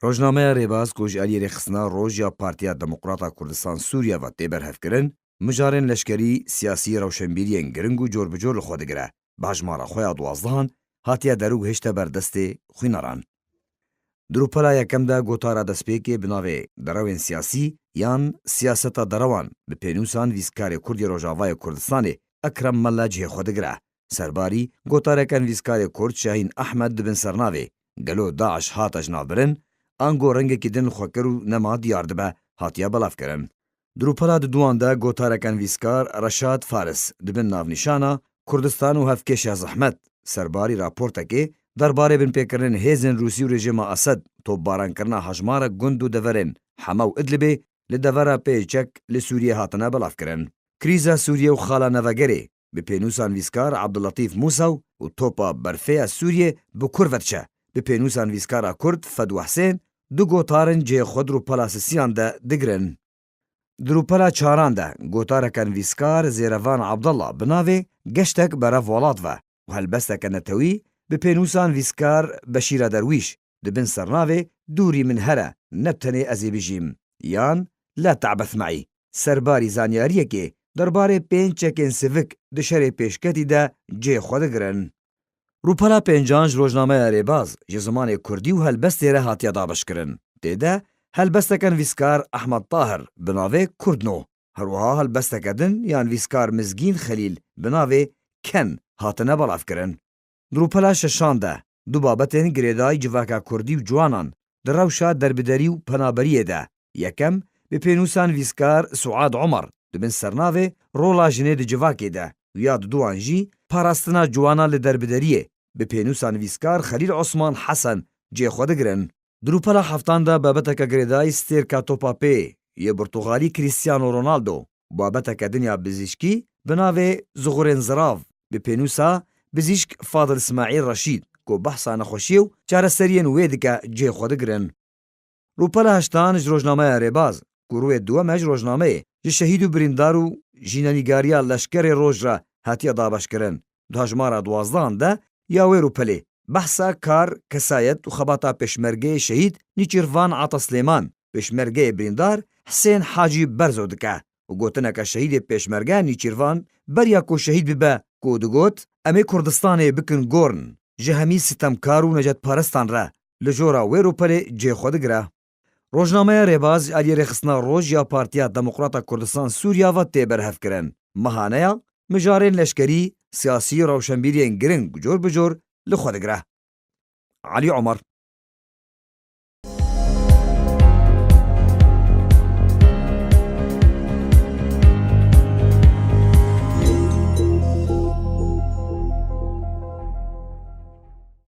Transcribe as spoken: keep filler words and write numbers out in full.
Rojnameya Rêbaz ku ji aliyê Rêxistina Roj ya Partiya Demokrata Kurdistan Sûriye ve tê berhevkirin, mijarên leşkerî, siyasî, rewşenbîriyên giring û cor bi cor li xwe digire. Bi hejmara xwe ya duwazdehan hatiye derû û hêşte ber destê xwîneran. Di rûpela yekem de gotara destpêkê bi navê Derewên Siyasî yan Siyaseta Derewan bi pênûsan vîskarê Kurd yê Rojavayê Kurdistanê Ekrem Mele cihê xwe digire. Serbarî gotareke nivîskarê Kurd Şahîn Ehmed di bin sernavê Gelo DAIŞ hate jinavbirin, ango rengekî din li xwe kir û nema diyar dibe, hatiye belavkirin. Di rûpela diduan de gotareke nivîskar Reşad Faris di bin navnîşana Kurdistan û hevkêşa zehmet serbarî raportekê derbarê binpêkirinên hêzên Rûsî û rejîma Esed, topbarankirina hejmarek gund û deverên Hema û Idlibê li devera pê çek li Sûriyê hatine belavkirin. Krîza Sûriyê û xala nevegerê bi pênûsa nivîskar Abdulletîf Mûsa û topa berfê ya Sûriyê bi kur ve diçe, bi pênûsa nivîskara Kurd Fedwa Husên du gotarin cihê xwe di rûpela sisiyan de digirin. Di rûpela çaran de gotareke nivîskar Zêrevan Abdullah bi navê Geştek berev welat ve û helbesteke netewî bi pênûsa nivîskar Beşîra Derwîş di bin sernavê Dûrî min here, ne bi tenê ez ê bijîm yan La te'bes me'î serbarî zanyariyekê derbarê pênc çekên sivik di şerê pêşketî de cihê xwe digirin. Rûpela pêncan ji rojnameya Rêbaz ji zimanê kurdî û helbestê re hatiye dabeşkirin. Tê de helbesteke nivîskar Ehmed Tahir bi navê Kurdno, her wiha helbesteke din ya nivîskar Mizgîn Xelîl bi navê Ken hatine belavkirin. Di rûpela şeşan de du babetên girêdayî civaka kurdî û ciwanan di rewşa derbiderî û penaberiyê de, yekem bi pênûsa nivîskar Suad Omer di bin sernavê Rola jinê di civakê de û ya diduan jî Parastina ciwanan li derbideriyê bi pênûsa nivîskar Xelîl Osman Hesen cihê xwe digirin. Di rûpela heftan de babeteke girêdayî stêrka topa pê yê Portugalî Cristiano Ronaldo û babeteke din ya bizîşkî bi navê Zuxurên Zirav bi pênûsa Bizîşk Fadil Ismaîl Reşîd ku behsa nexweşiyê û çareseriyên wê dike cihê xwe digirin. Rûpela heştan ji rojnameya Rêbaz ku rûyê duwem e ji rojnameyê ji şehîd û birîndar û jînenîgariya leşkerê Roj re hatiye dabeşkirin. Di hejmara duwazdehan de ya wê rûpelê behsa kar, kesayet û xebata pêşmergeyê şehîd Nîçîrvan Ata Silêman, pêşmergeyê birîndar Hisên Hacî Berzo dike û gotineke şehîdê pêşmerge Nîçîrvan beriya ku şehîd bibe ku digot, Em ê Kurdistanê bikin gorn, ji hemî sitemkar û necetparestan re li jora wê rûpelê cihê xwe digire. Rojnameya Rêbaz ji aliyê Rêxistina Roj ya Partiya Demokrata Kurdistan Sûriya ve tê berhevkirin. Mehaneya mijarên leşkerî, siyasî, rewşenbîriyên giring cor bi cor li xwe digire. Elî Omer.